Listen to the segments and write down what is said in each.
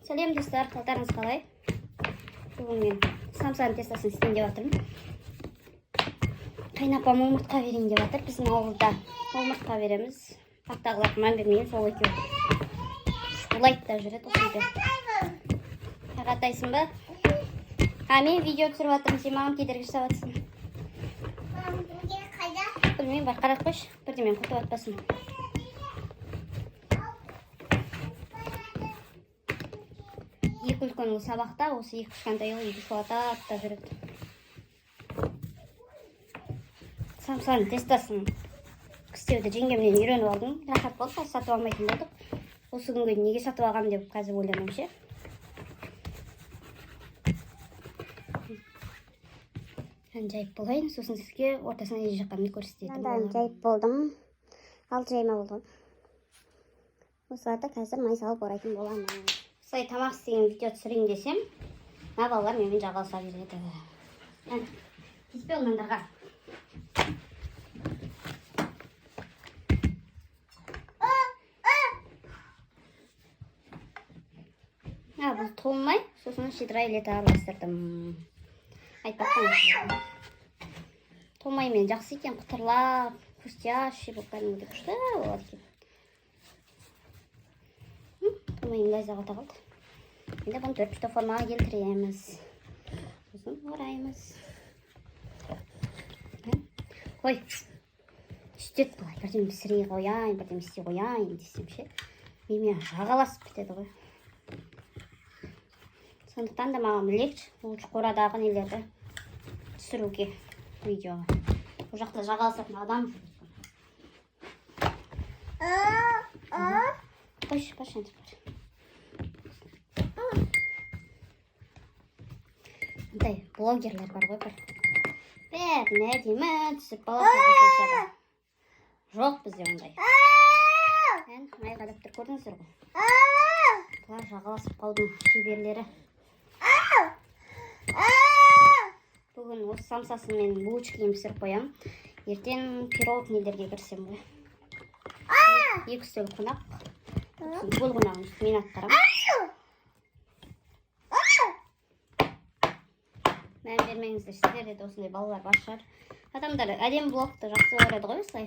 Сәлем, достар, қалдарыңыз қалай? Бүгін мен самсаның тестосын істейін деп жатырмын. Қайынапам омыртқа берейін деп жатыр. Біздің ауылда омыртқа береміз. Аттағылар мән бермеген, сол екеуі шулайды да жүреді осы үйде. Ағатайсың ба? А мен видео түсіріп жатырмын, сен маған кедергі жасап жатырсың. Білмеймін, бар, қарап қойшы, бірдемені құртып жатпасын. Екі үлкен ұл сабақта, осы екі кішкентай ұл үйді шулатады да жүреді. Самсаның тестосын істеуді жеңгемнен үйреніп алдым. Рахат болды, қазір сатып алмайтын болдық. Осы күнге дейін неге сатып алғанмын деп қазір ойланамын ше. Жайып болайын, сосын сізге ортасына не жаққанымды көрсететін боламын. Жайып болдым. 6 жайма болды. Осыларды қазір май салып орайтын боламын. Осылай тамақ істеген видео түсірейін десем, мына балалар менімен жағаласа береді. Әне, тиіспе ол нандарға. Бұл толмай, сосын щедрая лето араластырдым. Айтпақпын. Толмаймен жақсы екен, қытырлап, хрустящий болып кәдімгідей күшті болады екен. Толмайым ләззат қата қалды. Енді бұны төрт бұрышты формаға келтіреміз. Сосын ораймыз. Қой. Үстет былай, бірдеме пісіре қояйын, бірдеме істей қояйын десем ше. Менімен жағаласып бітеді ғой. Сондықтан да маған легче, лучше қорадағы нелерді түсіруге, видеоға. Ол жақта жағаласатын адам жоқ. Қойшы, қойшы, енді бар. Мындай блогерлер бар ғой бір. Бәрін әдемі түсіп бала шаға. Жоқ бізде ондай. Ән, айғайлап тұр, көрдіңіздер ғой. Бұлар жағаласып қалудың шеберлері. Бүгін осы самсасын мен булочкамен пісіріп қоямын. Ертең пирог нелерге кірісемін ғой. Екі үстел қонақ. Сосын бөл қонағын мен атқарамын. Мән бермеңіздер, сіздерде де осындай балалар бар шығар. Адамдар әдемі блогты жақсы көреді ғой осылай.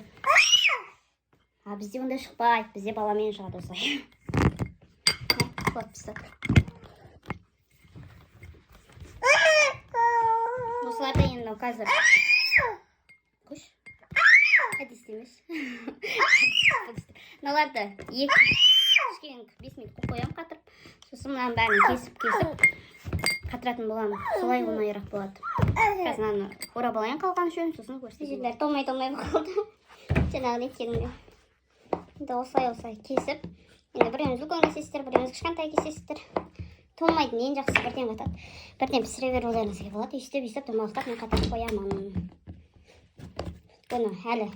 А бізде ондай шықпайды, бізде баламен шығады осылай. Құлап тастады. Осыларды енді мынау қазір. Қойшы. Әдіс демеші. Мыналарды екі кішкене 5 минут қойып қоямын қатырып. Сосын мынаның бәрін кесіп-кесіп қатыратын боламын. Солай оңайырақ болады. Қазір мынаны орап алайын қалған үшеуін, сосын көрсетемін. Жерлер толмай-толмай болып қалды. Жаңағы неткенімде. Енді осылай-осылай кесіп, енді біреуіңіз үлкен кесесіздер, біреуіңіз кішкентай кесесіздер. Толмайтын ең жақсысы бірден қатады. Бірден пісіре берулеріңізге болады. Өйстіп, өйстіп домалақтап мен қатырып қоямын. Бұны әлі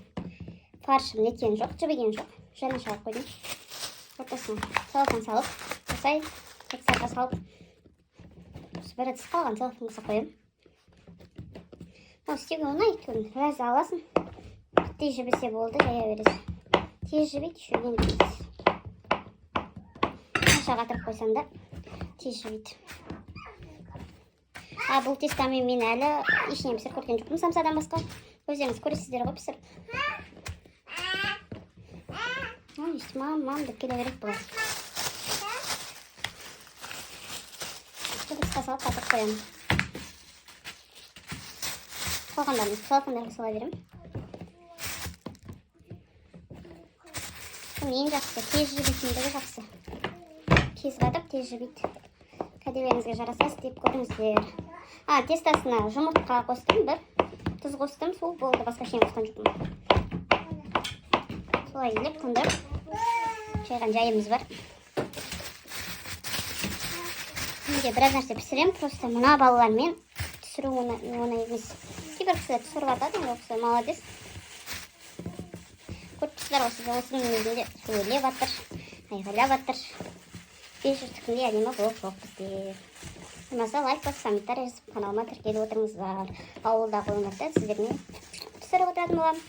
фаршым неткен жоқ, жібіген жоқ. Жаңа шығарып қойдым. Ортасына целлофан салып, осылай ыдыстарға салып, осы бір ыдыс қалған целлофанға салып қоямын. Ол істеуге оңай, өйткені біраз аласың. Тез жібісе болды, жая бересің. Тез жібиді, еще ең тез. Қанша қатырып қойсаң да тез жібиді. А бұл тестомен мен әлі ештеңе пісіріп көрген жоқпын самсадан басқа. Өздеріңіз көресіздер ғой пісіріп. Ой, мам, мам деп келе береді бұлар. Ыдысқа салып қатырып қоямын. Қалғандарын целлофандарға сала беремін. Бұның ең жақсысы тез жібитіндігі жақсы. Тез қатып, тез жібиді. Кәделеріңізге жараса істеп көріңіздер. Тестосына жұмыртқа қостым, бір тұз қостым, сол болды, басқа ештеңе қосқан жоқпын. Солай илеп тындырып жайған жайымыз бар. Менде біраз нәрсе пісіремін, просто мына балалармен түсіру оңай емес. Кейбір кісілер түсіріп жатады, енді ол кісілер молодец. Көріп тұрсыздар ғой, сіздер осының өзінде сөйлеп жатыр, айғайлап жатыр. 500 түкіндей әдемі блог жоқ бізде. Болмаса лайк басып, комментарий жазып, каналыма тіркеліп отырыңыздар. Ауылдағы өмірді сіздермен түсіріп отыратын боламын.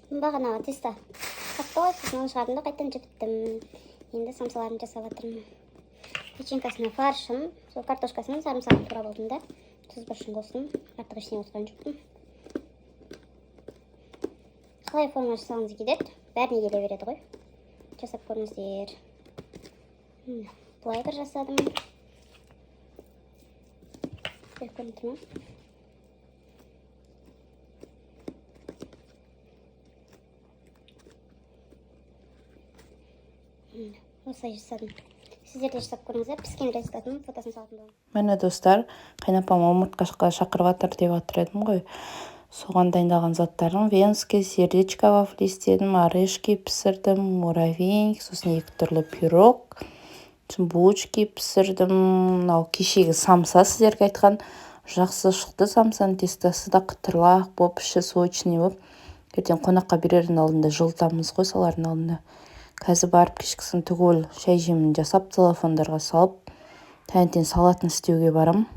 Бағанағы тесто қатты ғой, сосын оны шығардым да қайтадан жібіттім. Енді самсаларын жасап жатырмын. Печенькасына фаршын, сол картошкасын, сарымсағын турап алдым да, тұз, бұрышын қостым, артық ештеңе қосқан жоқпын. Қалай форма жасағыңыз келеді, бәріне келе береді ғой, жасап көріңіздер. Міне, былай бір жасадым. Көрініп тұр ма? Міне, осылай жасадым. Сіздер де жасап көріңіздер. Піскен результатын фотосын салатын боламын. Міне, достар, қайнапам омыртқашқа шақырып жатыр деп жатыр едім ғой. Соған дайындалған заттарым: венский сердечко, вафли істедім, орешки пісірдім, муравейник, сосын екі түрлі пирог, сосын булочки пісірдім. Мынау кешегі самса, сіздерге айтқан, жақсы шықты. Самсаның тестосы да қытырлақ болып, іші сочный болып. Ертең қонаққа берердің алдында жылытамыз ғой солардың алдында. Қазір барып, кешкісін түгел шай жемін жасап, целлофандарға салып, таңертең салатын істеуге барам.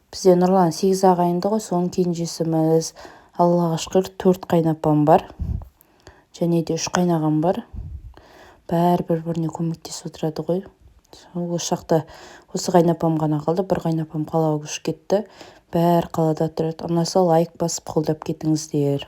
Бізде Нұрлан сегіз ағайынды ғой, соның кенжесіміз. Аллаға шүкір, төрт қайнапам бар және де үш қайнағам бар. Бәрі бір біріне көмектесіп отырады ғой. Осы жақта осы қайнапам ғана қалды, бір қайнапам қалаға көшіп кетті, бәрі қалада тұрады. Ұнаса, лайк басып, қолдап кетіңіздер.